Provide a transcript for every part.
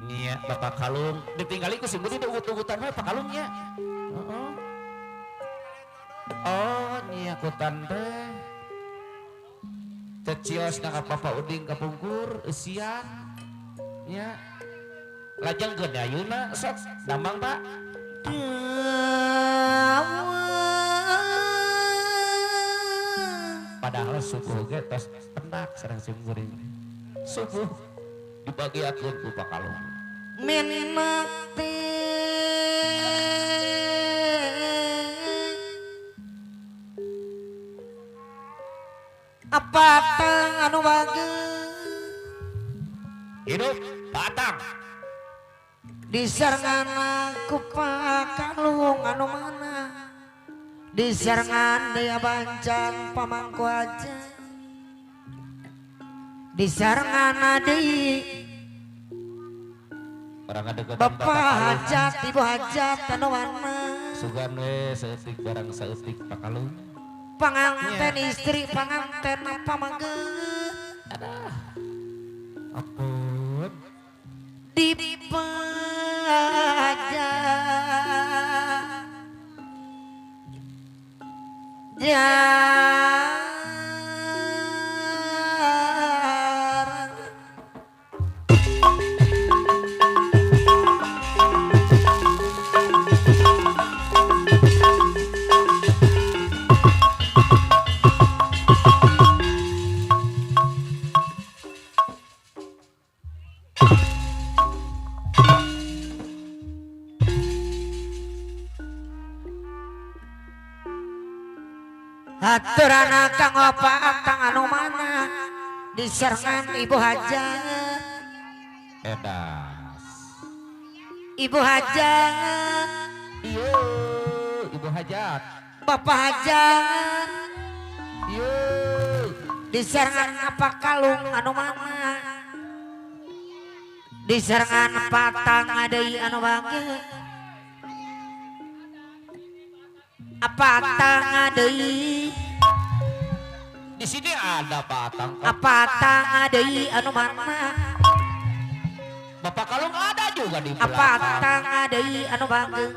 Nya Bapak Kalung ditinggali ku si Budi diugut-ugutan we Pak Kalungnya. Heeh. Oh, nya kutan teh. Tecios na ka Papa Uding kapungkur eusian. Nya. Lajengkeun ayeuna sok damang Pak. Padahal subuh ge tos pendak sareng simkuring. Subuh dibagiakeun ku Pak Kalung. Minati apatang anu bageun hidup batang disarengan ku Pak Kalung anu mana disarengan deui bancan pamangku aja disarengan deui Bapak hajat, ibu hajat, anu mana sugan we saeutik barang saeutik Pak Kalung panganten istri, panganten apa mangge adah ampun dipaja jar haturana kang Atang anu mana diserangan ibu hajat edas ibu hajat iya ibu hajat bapak hajat iya diserangan apa kalung anu mana diserangan patang deui anu bageut apa atang deui di sini ada Pak Atang. Apa atang deui anu mana? Bapak Kalung ada juga di belakang. Apa atang deui anu bageung?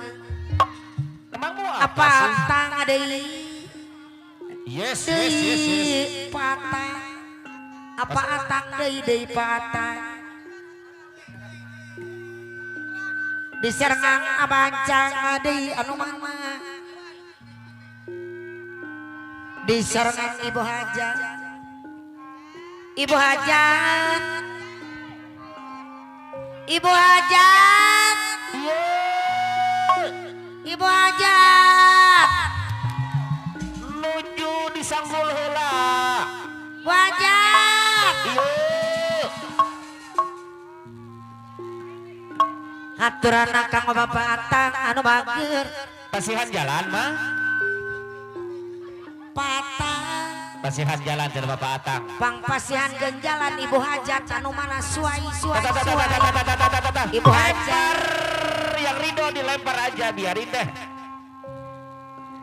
Emang mau apa apa sih? Atang deui? Yes, yes, yes, yes. Patang. Apa atang deui deui patang? Diserengang abancang deui anu mana? Diserangan ibu hajat ibu hajat ibu hajat ibu hajat nuju disanggul heula ibu hajat haturana kang Bapak Atang anu bager pasihan jalan mah patang pasihan jalan dari Bapak Atang pang pasihan genjalan ibu hajat anu mana suai suai suai ibu hajat yang ridho dilempar aja biarin deh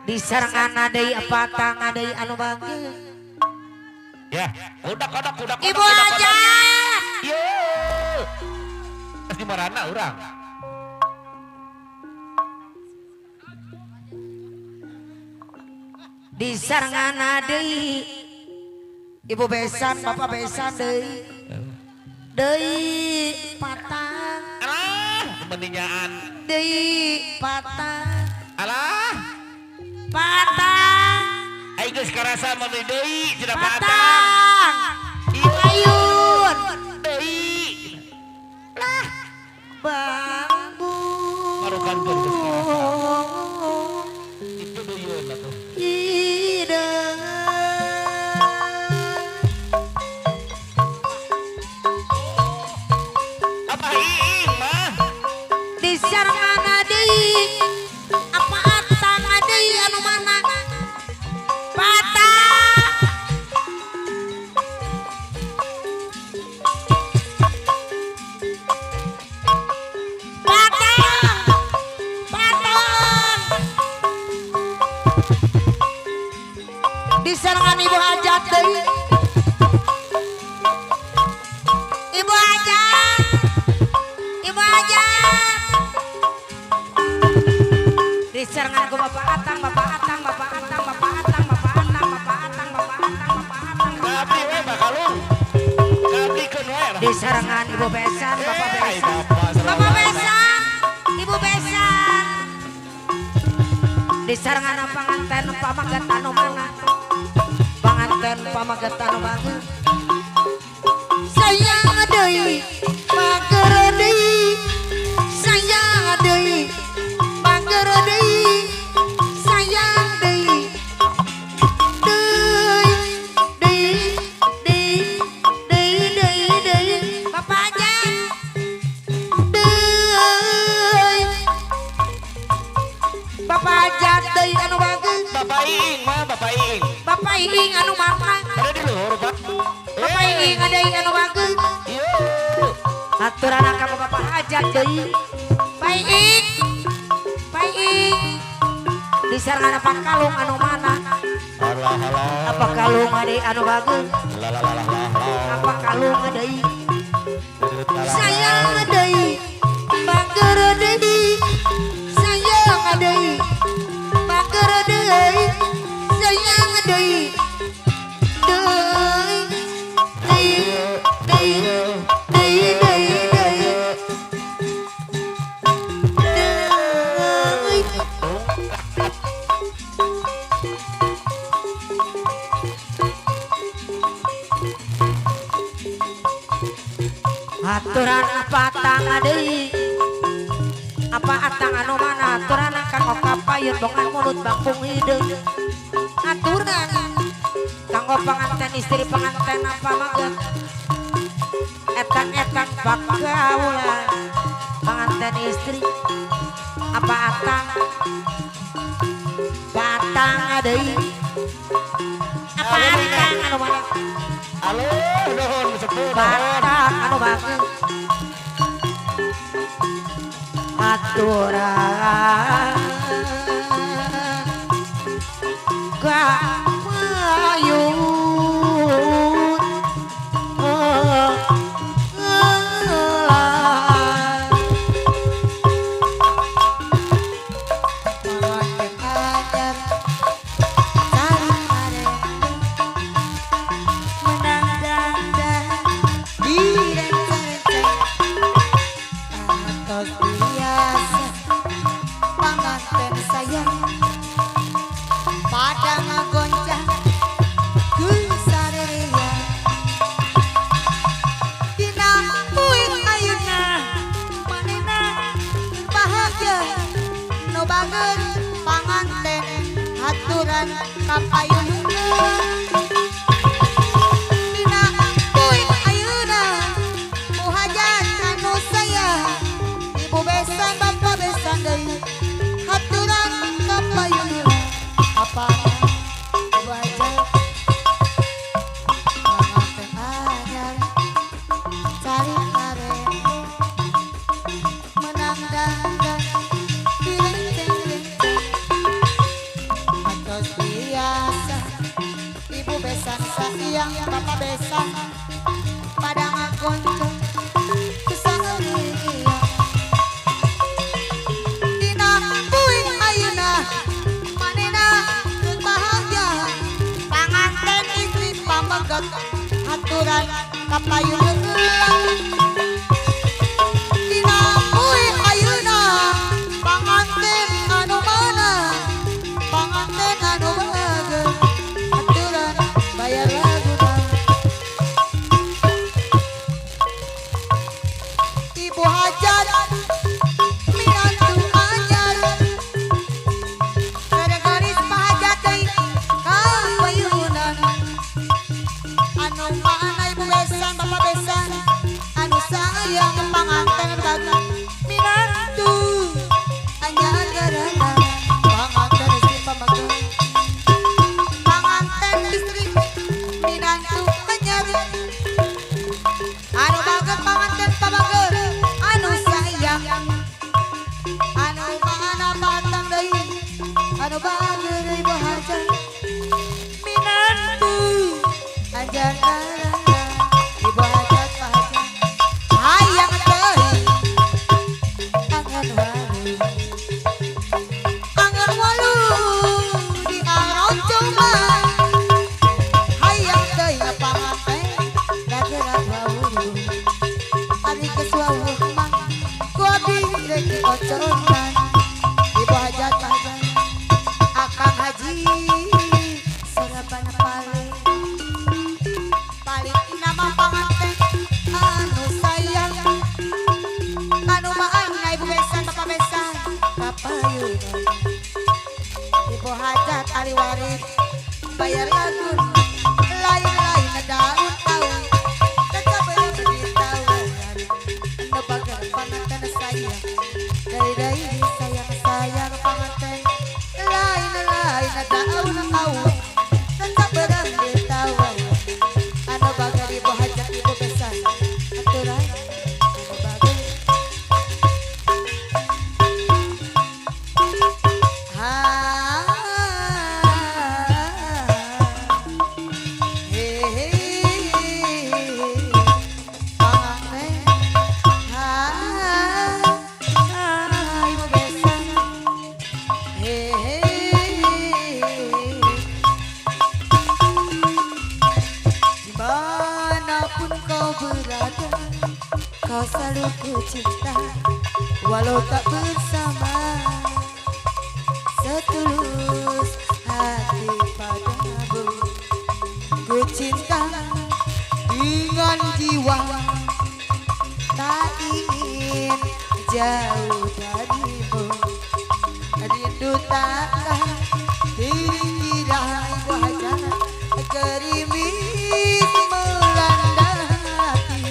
diserangan deui patang deui anu bageun ya udah kodok udah ibu hajat yo di marana urang disarengan deui ibu besan bapak besan deui deui patang alah mendingan deui patang alah patang ai geus karasa mun deui cenah patang ayun deui lah bambu marukan geus karasa itu deuyeun atuh. Apa iing mah disarengan deui apa atang deui anu mana patang patang patang. ibu hajat deui. Ibu hajat. Ibu hajat. Disarengan ku Bapak Atang, Bapak Atang, Bapak Atang, Bapak Atang, Bapak Atang, Bapak Atang, Bapak Atang, Bapak Atang. Kabli we bakalung. Kablikeun we. Disarengan Ibu Besan, Bapak Besan. Bapak Besan, Ibu Besan. Disarengan panganten pamaget anu mana? Panganten pamaget anu mana? Sayang deui, mager deui. Sayang deui, mager deui. Sayang deui. Deui, deui, deui, deui, deui, deui. Bapak aja. Deui. Bapak aja deui anu bagus. Bapak Iing mah, Bapak Iing. Bapak Iing anu mana? Ada di luhur, Pak. Bapak Iing ada ing anu bagus. Iya. Aturan ka Bapak hajat deui. Pak Iing. Pak Iing. Disarengan apa kalung anu mana? Alah alah. Apa kalung ade anu bagus? La la la la la. Apa kalung deui? Sayang deui. Bager deui. Sayang deui. Bager deui. Sayang deui. Deui. Deui. Deui. Deui deui deui. Deui. Aturan apa atang deui? Apa atang anu mana? Aturan kanggo kapayun bongan mulut bangkung hideung. Aturan kanggo panganten istri panganten apa maget? Etang-etang bakaula panganten istri apa atang? Batang deui. Apa atang anu mana? Halo, nuhun sepuh. Batang anu bagus. Aturan gak payun Anu bager ibu hajat minantu. Angan walu, angan walu di aroncoma. Hayang teuing panganten dagerat wawuh. Ari geus wawuh mah ku abdi rek diocotan. Ibu hajat Akang Haji sarapan paling paling nama panganten anu sayang anu maangna ibu besan bapak besan kapayunan. Ibu hajat ahli waris bayar lagun lain-lain daun awi tetap ditawaran anu bager panganten sayang dari sayang sayang panganten lain-lain daun awi tetap ditawaran anu bager ibu hajat ibu besan aturan anu bager. Dimanapun kau berada, kau selalu ku cinta, walau tak bersama. Setulus hati padamu, ku cinta dengan jiwa, tak ingin jauh darimu. Rindu takkan dikira ibu hajat, gerimis melanda hati,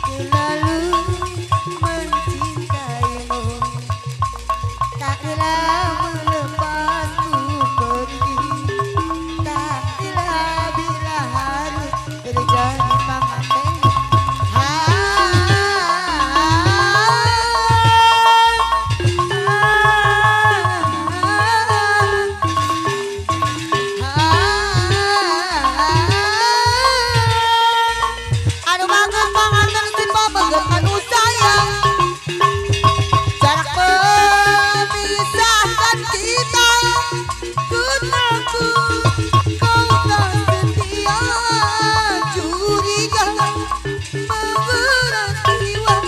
terlalu mencintaimu, tak rela melepasmu pergi, tak rela bila harus terjadi panganten. Anu banget panganten si pameget anu sayang, jarak memisahkan kita. Ku takut kau tak setia, curiga memberat jiwa.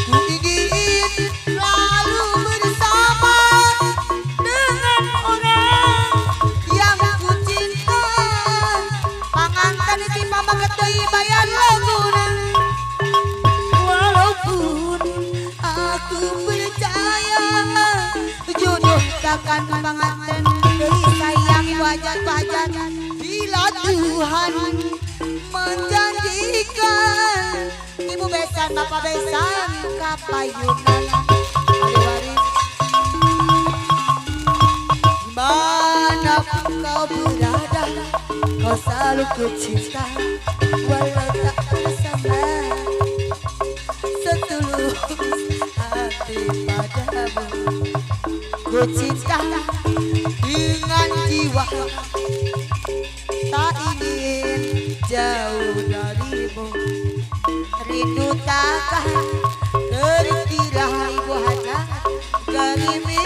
Ku ingin selalu bersama dengan orang yang ku cinta. Panganten si pameget deui bayar laguna. Walaupun aku percaya jodoh takkan panganten deui sayang ibu hajat hajat. Bila Tuhan menjanjikan ibu besan bapak besan kapayunan ahli waris. Dimanapun kau berada, kau selalu ku cinta, walau tak bersama. Setulus hati padamu, ku cinta dengan jiwa, tak ingin jauh darimu. Rindu takkan terkira ibu hajat, gerimis